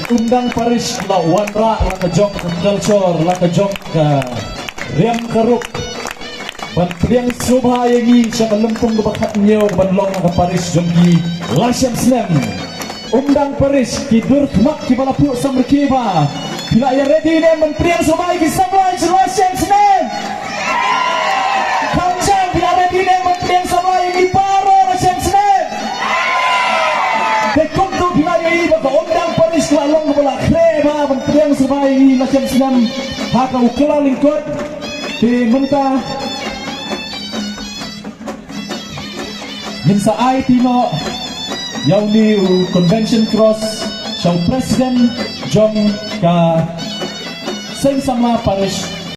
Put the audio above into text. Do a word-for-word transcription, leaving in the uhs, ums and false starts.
Umdang Parish la wanrah la ka jong ka culture, la ka jong ka riam ka rup ban pdiang sngewbha ïa ngi sha ka lympung kaba khathynñiew ban long ka parish jong ki la shem snem. Umdang Parish, ki dur khmat kiba la phuh samrkhie bha. Phi la ïa ready ne em ban pdiang sngewbha ïa ki samla sha la shem snem? Kham jam, phi la ready ne em ban pdiang samla ïa ngi baroh la shem snem? Te kumtu phi la ïohi ba ka Umdang Parish ka la long kaba la khreh bha ban pdiang sngewbha ïa ngi la shem snem ha ka u kylla lyngkot. Te mynta ngin sa ai ti noh ïa une u convention cross sha u president jong ka Seng Samla Parish